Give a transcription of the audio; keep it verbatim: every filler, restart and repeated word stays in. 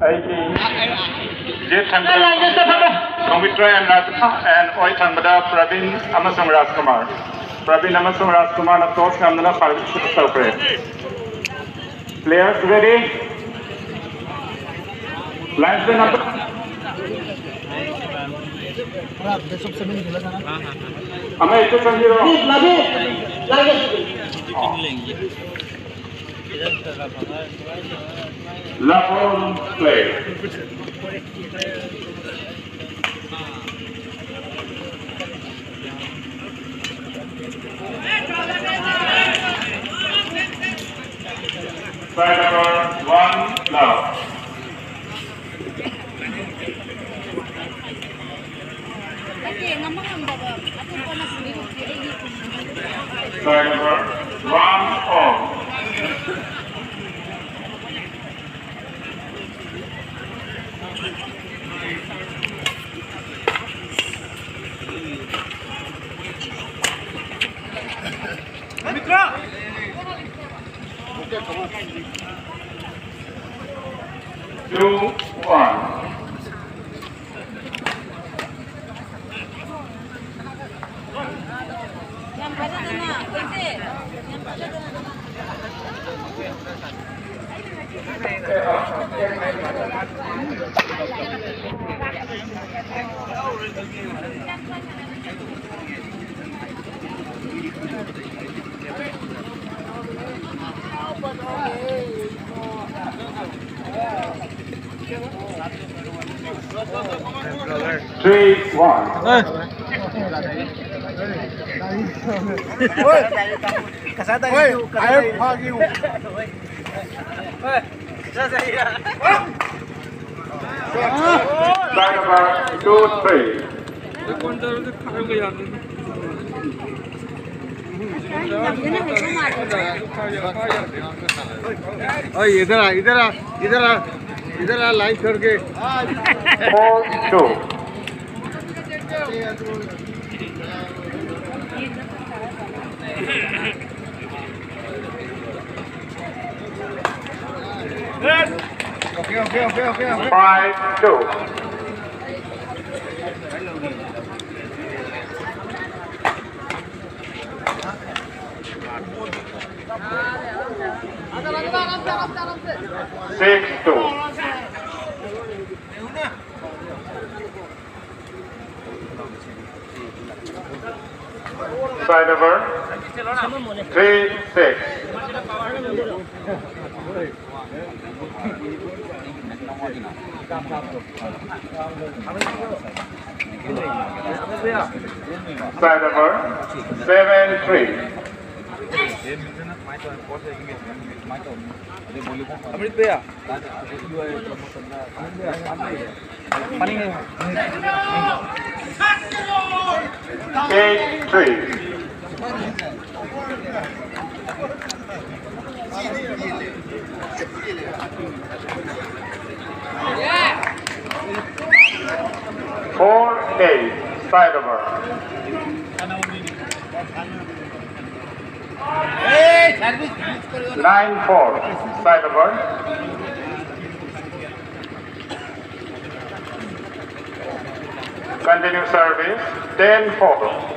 ꯑꯩꯒꯤ ꯌꯦꯠ ꯊꯪꯕꯗ ꯁꯧꯃꯤꯇ꯭ꯔ ꯑꯦꯟ ꯔꯥꯖ, ꯑꯦꯟ ꯑꯣꯏ ꯊꯪꯕꯗ ꯄ꯭ꯔꯕꯤꯟ ꯑꯃꯁꯨꯡ ꯔꯥꯖꯀꯨꯃꯥꯔ꯫ ꯄ꯭ꯔꯕꯤꯟ ꯑꯃꯁꯨꯡ ꯔꯥꯖꯀꯨꯃꯥꯔꯅ ꯇꯣꯁ ꯉꯝꯗꯨꯅ ꯐꯥꯔꯁ ꯇꯧꯈ꯭ꯔꯦ꯫ Players ready? Linesman number. ꯑꯃ ꯍꯦꯛꯇ ꯆꯪꯕꯤꯔꯣ꯫ Level play. Side number one, now. ꯅꯠꯇꯦ, ꯉꯝꯕ ꯉꯝꯗꯕ ꯑꯇꯣꯞꯄꯅ ꯁꯤꯟꯕꯤꯔꯨꯕꯗꯤ ꯑꯩꯒꯤ ꯀꯨꯝꯍꯩ꯫ Side number one, all. Two, one. ꯌꯥꯝ ꯐꯖꯗꯅ, ꯏꯆꯦ, ꯌꯥꯝ ꯐꯖꯗꯅ꯫ Three, one. Oi, oi, ꯐꯥꯒꯤꯌꯨ꯫ Side number two, three. ओए, इधर आ, इधर आ, इधर आ, इधर आ, इधर आ, लाइन छोड़ के। Four two. Five two. Six two. Side over. Three six. Side over. Seven three. Eight three. Four eight. Side over. Nine four. Side over. Continue service. Ten four.